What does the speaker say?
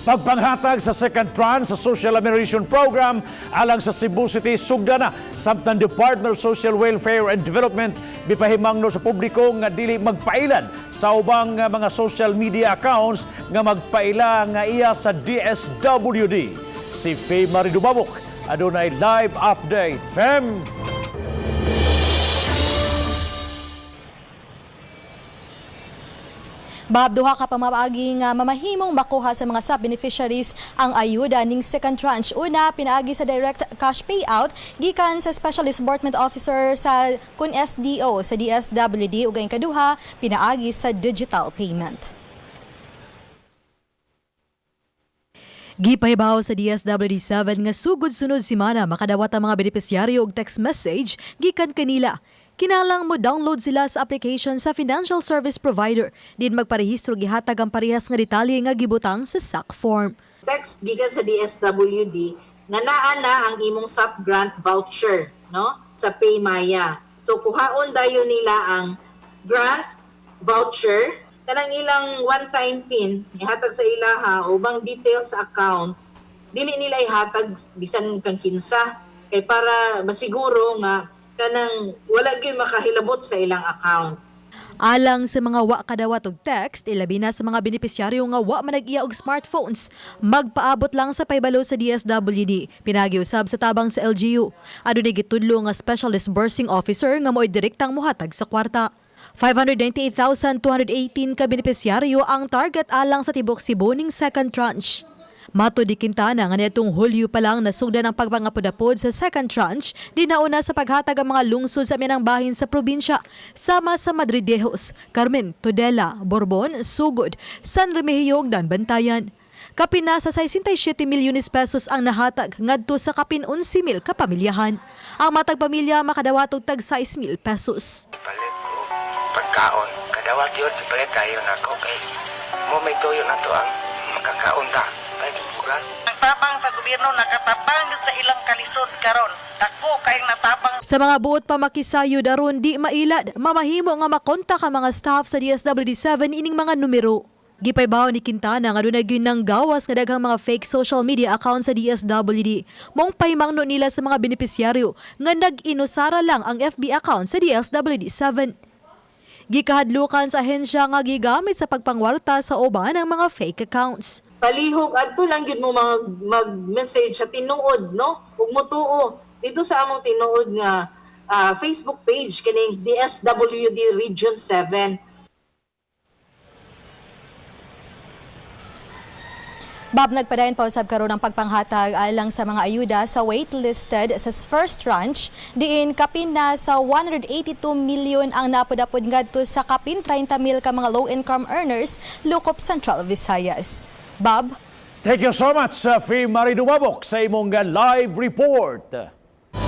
Pagpanghatag sa second tranche sa Social Amelioration Program alang sa Cebu City sugda na, samtang Department of Social Welfare and Development mipahimangno sa publiko nga dili magpailad sa ubang mga social media accounts nga magpaila nga iya sa DSWD. Si Faye Marie Dumabok adunay live update. Fem! Bab, duha ka pamaagi nga mamahimong makuha sa mga sub-beneficiaries ang ayuda ning second tranche. Una, pinaagi sa direct cash payout gikan sa Special Disbursement Officer sa kun SDO sa DSWD, ug ang ikaduha pinaagi sa digital payment. Gipahibaw sa DSWD 7 nga sugod sunod semana makadawat ang mga benepisyaryo og text message gikan kanila. Kinahanglang mo download sila sa application sa financial service provider. Din magparehistro, gihatag ang parehas nga detalye nga gibutang sa SAC form. Text gikan sa DSWD nga naa na ang imong SAP grant voucher, no, sa PayMaya. So kuhaon dayon nila ang grant voucher, kanang ilang one-time PIN ihatag sa ilaha, ubang details sa account dili nila ihatag bisan kang kinsa, kay para masiguro nga kanang wala gyud makahilabot sa ilang account. Alang sa mga wa kadawat og text, ilabi na sa mga benepisyaryo nga wa man nag-iya og smartphones, magpaabot lang sa pahibalo sa DSWD, pinaagi usab sa tabang sa LGU. Adunay gitudlo nga Special Disbursing Officer nga mo'y direktang mohatag sa kwarta. 598,218 ka benepisyaryo ang target alang sa tibok Cebu ning second tranche. Matod ni Quintana nga niadtong Hulyo pa lang nasugdan ang pagpangapod-apod sa second tranche, di nauna sa paghatag ang mga lungsod sa amihanang bahin sa probinsya, sama sa Madridejos, Carmen, Tudela, Borbon, Sugod, San Remigio ug Daanbantayan. Kapin na sa 67 milyones pesos ang nahatag ngadto sa kapin 11 mil ka pamilyahan. Ang matag pamilya makadawat og tag 6 mil pesos. Palit ko pagkaon, kadawat yun palit kayo nako kay mo may tuyo na to ang makakaon ta palit bugas. Ang tabang sa gobyerno nakatabang sa ilang kalisod karon. Dako kayong natabang. Sa mga buot pa makisayod aron di mailad, mamahimo nga makontak ang mga staff sa DSWD 7 ining mga numero. Gipahibaw ni Quintana nga dunay gyud nang gawas nga daghang mga fake social media account sa DSWD. Mong pahimangno nila sa mga benepisyaryo nga nag-inusara lang ang FB account sa DSWD 7. Gikahadlukan sa ahensya nga gigamit sa pagpangwarta sa uban ang mga fake accounts. Palihog adto lang gyud mo mag-message sa tinuod, no, ug motuo dito sa among tinuod nga Facebook page kining DSWD Region 7. Bob, nagpadayon pa usab karon ang pagpanghatag alang sa mga ayuda sa waitlisted sa first tranche, diin kapin na sa 182 million ang napud-apod ngadto sa kapin 30 mil ka mga low income earners lokop Central Visayas. Bob? Thank you so much, Faye Marie Dumabok, sa imong live report.